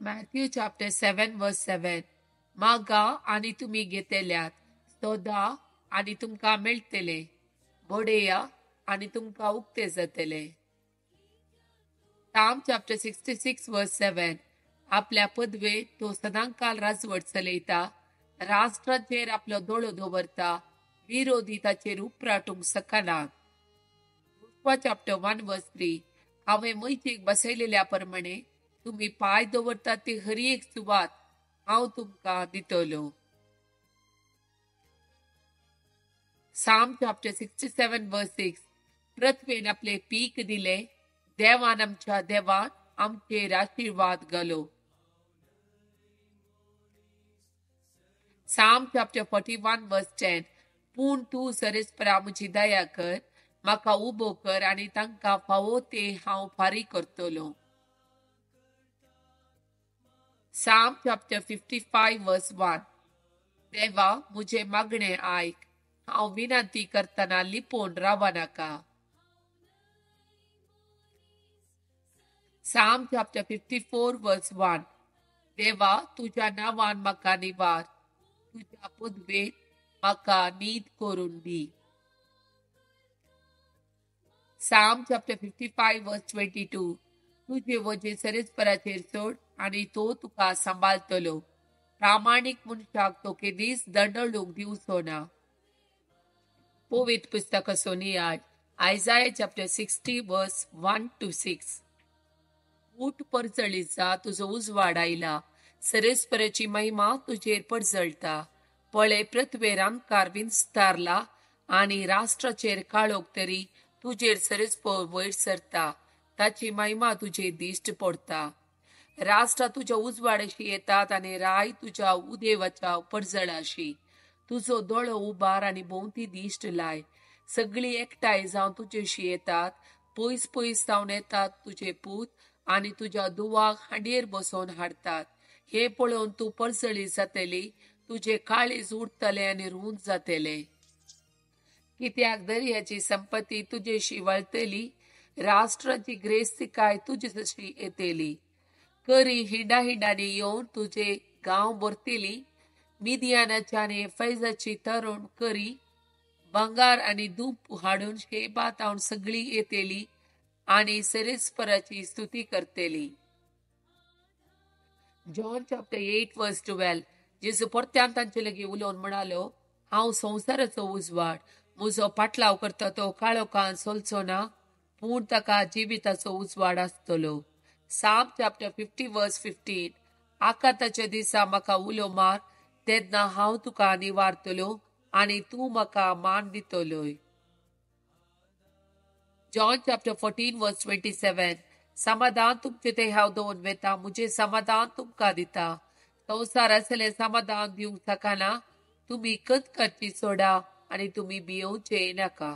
Matthew chapter 7 verse 7. मागा आनी तुमी घेतल्यात, सोदा आनी तुमकां मेळटले, बडया आनी तुमकां उक्ते जातले. Psalm chapter 66 verse 7. आपल्या पदवे तो सदांकाल राजवट चलयता, राष्ट्राचेर आपलो दोळो दवरता, विरोधी ताचेर उपराटूंक शकनात. Joshua chapter 1 verse 3. हांवें मैचेक बसयलेल्या प्रमाणे तुमी पांय दवरतात ती हरी एक सुवात हांव तुमकां दितलो. Psalm chapter 67 verse 6. पृथ्वेन आपले पीक दिले, देवान आमच्या देवान आमचेर आशिर्वाद घालो. Psalm chapter 41 verse 10. पूण तूं सरेस्परा म्हजी दया कर, म्हाका उबो कर आनी तांकां फावो ते हांव फारीक करतलो. Psalm chapter 55 verse 1. देवा म्हजें मागणें आयक, हांव विनंती करतना लिपोवन रावनाका. Psalm chapter 54 verse 1. देवा तुज्या नांवान म्हाका निवार, तुज्या पदवेन म्हाका नीत करून दी. Psalm chapter 55 verse 22. तुजे वजें सरेस्पराचेर सोड आनी तो तुका सांबाळटलो, प्रामाणीक मनशाक तो केदीच दंडळूंक दिवचो ना. पवित्र पुस्तकाचो नियाळ Isaiah chapter 60 verse 1 to 6. ऊठ परजळीचा तुजो उजवाड आयला, सरेस्पराची महिमा तुजेर परजळटा. पळय पृथ्वेर अंधकार विस्तारला आनी राष्ट्राचेर काळोख, तरी तुजेर सरेस्पर वयर सरता, ताची महिमा तुजे दिश्ट पडटा. राष्ट्रां तुज्या उजवाडाशी येतात आनी राय तुज्या उदेवाच्या परजळाशी. तुजो दोळो उबार आनी भोंवती दिश्ट लाय, सगळीं एकठांय जावन तुजेशी येतात, पयस पयस जावन येतात तुजे पूत आनी तुज्या दुवाक हांडयेर बसोवन हाडटात. हें पळोवन तूं परजळी जातली, तुजे काळीज उरतलें आनी रूंद जातलें. कित्याक दर्याची संपत्ती तुजेशी वळटली, राष्ट्राची ग्रेस्तिकाय तुजे जशी येतली. करी हिंडा हिंडांनी येवन तुजे गांव भरतली, मिदियानाची आनी फैजाची तरुण करी भांगार आनी धूप हाडून शेबा तावन सगळी येतली आनी सरेस्पराची स्तुती करतली. John chapter 8 verse 12. जेजू परत्यान तांचे लागीं उलोवन म्हणालो, हांव संवसाराचो उजवाड, म्हजो पाटलाव करता तो काळोखान चलचो ना, पूण ताका जिविताचो उजवाड आसतलो. Psalm chapter 50 verse 15. आकांताच्या दिसा म्हाका उलो मार, तेन्ना हांव तुका निवारतलो आनी तूं म्हाका मान दितलोय. John chapter 14 verse 27. समाधान तुमचें तें हांव दवरून वेता, म्हजें समाधान तुमकां दिता. संवसार आसलें समाधान दिवंक शकना, तुमी कत करची सोडा आनी तुमी भियोवचें नाका.